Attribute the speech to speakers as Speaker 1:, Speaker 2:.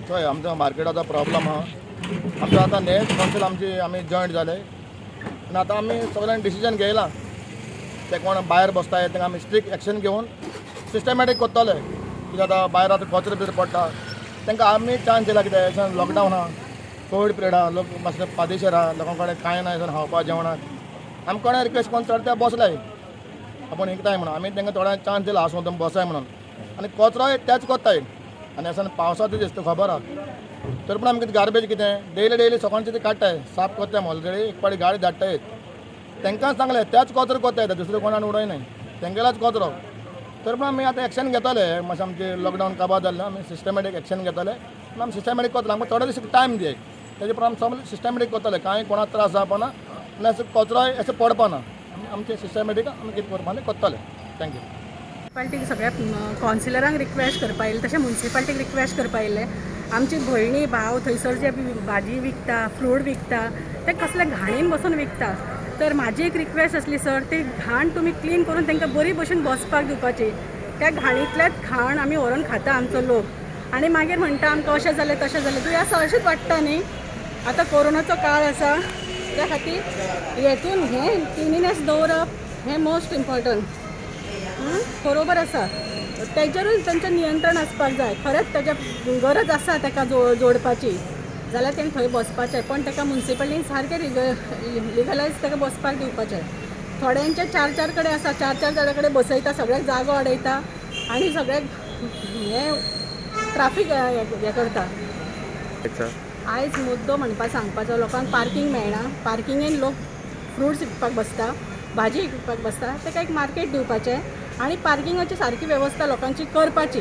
Speaker 1: हय, आमचो मार्केटाचो प्रॉब्लम आहा. आमचो आतां नेक्स्ट कावन्सील आमची आमी जॉयंट जाले आनी आतां आमी सगळ्यांनी डिसिजन घेयलां. ते कोण भायर बसताय तांकां आमी स्ट्रिक्ट एक्शन घेवन सिस्टमॅटीक करतले. कित्याक आतां भायर आतां कचरो भितर पडटा, तांकां आमी चान्स दिला. कित्याक लॉकडावन आहा, कोवीड पिरियड आहा, लोक मातशे पादेशेर आहा, लोकां कडेन कांय ना खावपा जेवणाक. आमी कोणा रिक्वेस्ट करून चड ते बसले आपूण विकताय म्हणून आमी तांकां थोड्यांक चान्स दिला, आसूं तुमी बसाय म्हणून. आनी कचरोय तेच करताय. आनी आसा पावसाचो दीस, तुका खबर आहा, तर पूण आमी कितें गार्बेज कितें डेली डेली सकाळचे ते काडटाय, साफ करताय. ऑलरेडी एक पाटी गाडी धाडटाय. तांकांच सांगलें, त्याच कचरो करताय, दुसरे कोणाक उडयनाय, तेंगेलाच कचरो. तर पूण आमी आतां एक्शन घेतले. मातशें आमचें लॉकडावन काबार जाल्लें, आमी सिस्टमॅटीक एक्शन घेतले आनी आमी सिस्टमॅटीक करतले. आमकां थोडे दीस टायम दियाय, तेजे प्रमाण सगळें सिस्टमॅटीक करतले. कांय कोणाक त्रास जावपा ना आनी असो कचरोय अशें पडपा ना. आमी आमचें सिस्टमॅटीक आमी कितें करपा तें करतले. Thank you.
Speaker 2: मुन्सिपाल्टीक सगळ्या कावन्सिलरांक रिक्वेस्ट करपा येयलें, तशें मुन्सिपाल्टीक रिक्वेस्ट करपा येयलें. आमची भयणी भाव थंयसर जे भाजी विकता, फ्रूट विकता, ते कसले घाणीन बसून विकता. तर म्हाजी एक रिक्वेस्ट आसली सर, ती घाण तुमी क्लीन करून तांकां बरी भशेन बसपाक दिवपाची. त्या घाणींतल्याच घाण आमी व्हरोन खाता आमचो लोक आनी मागीर म्हणटा आमकां अशें जालें, तशें जालें. दुयेंस अशेंच वाडटा न्ही. आतां कोरोनाचो काळ आसा, त्या खातीर हेतून हें क्लिनिनेस दवरप हें मोस्ट इम्पॉर्टंट. बरोबर आसा, तेजेरूय तेंचें नियंत्रण आसपाक जाय. खरेंच तेज्या गरज आसा ताका जोडपाची जाल्यार तेणें थंय बसपाचें, पण ताका मुन्सिपालिटीन सारकें लिगलायज ताका बसपाक दिवपाचें. थोड्यांचे चार चार कडेन आसा, चार चार जाणां कडेन बसयता, सगळ्याक जागो अडयता आनी सगळ्याक हें ट्राफीक हें करता. आयज मुद्दो म्हणपा सांगपाचो, लोकांक पार्कींग मेळना. पार्किंगेन लोक फ्रुट्स विकपाक बसता, भाजी विकपाक बसता. ताका एक मार्केट दिवपाचें आनी पार्किंगाची सारकी वेवस्था लोकांची करपाची.